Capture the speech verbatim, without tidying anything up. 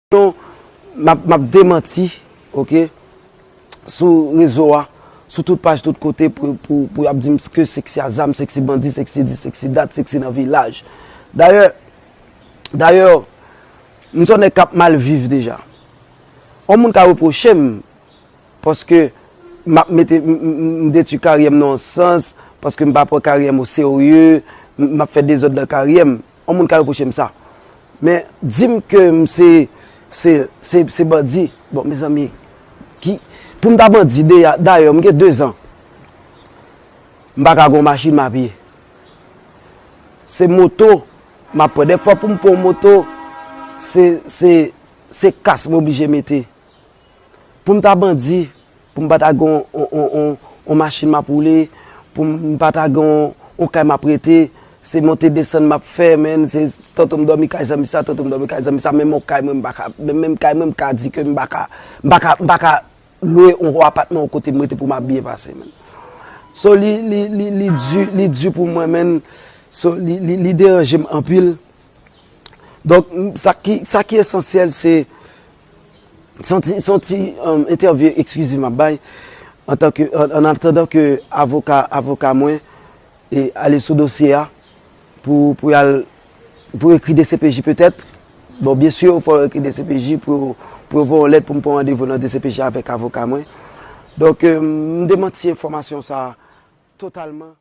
Non, m ap, m ap demanti, oke, sou rezo a, sou tout paj, tout kote, pou, pou, pou y ap di m ke se k se a zam, se k se bandi, se k se di, se k se dat, se k se nan vilaj. Dayè, dayè, m se yon nèg k ap mal viv deja. Yon moun ka repwoche m, paske m ap mete, m, m, m, m detwi karyè m nan yon sans, paske m pa pran karyè m oserye, m, m ap fè dezòd nan karyè m. Yon moun ka repwoche m sa. Men, di m ke m se, se, se, se bandi. Bon, mezanmi, ki, pou m ta bandi, deya-, dayè, m gen dezan. M pa ka gen yon machin m apiye. Se moto m ap pran. Dèfwa pou m pran yon moto, se, se, se kas m oblije mete. Pou m ta bandi, pou m pa ta gen yon, yon, yon, yon, yon machin m ap woule, pou m pa ta gen yon, yon kay m ap rete, se monte desann m ap fè, menn, se tanto m dòmi kay zanmi sa, tanto m dòmi kay zanmi sa, menm yon kay mwen m pa ka, menm, menm kay mwen m ka di ke m pa ka, m pa ka, m pa ka lwe yon apatman yon kote m rete pou m ap byen pase, menn. So, li, li, li, li di, li di pou mwen, menn. So, li, li, li deranje m anpil. Donk, m, sa ki, sa ki esansyèl, se, se yon ti, se yon ti, um, entèvyou ekskliziv m ap bay, antanke, an, an atandan ke avoka, avoka mwen, e, ale sou dosye a, pou, pou y al, pou ekri D C P J petèt. Bon, byen si, fò yo ekri D C P J pou, pou yo voye yon lèt pou m pran randevou nan D C P J avèk avoka mwen. Donk, euh, m demanti enfòmasyon sa a totalman.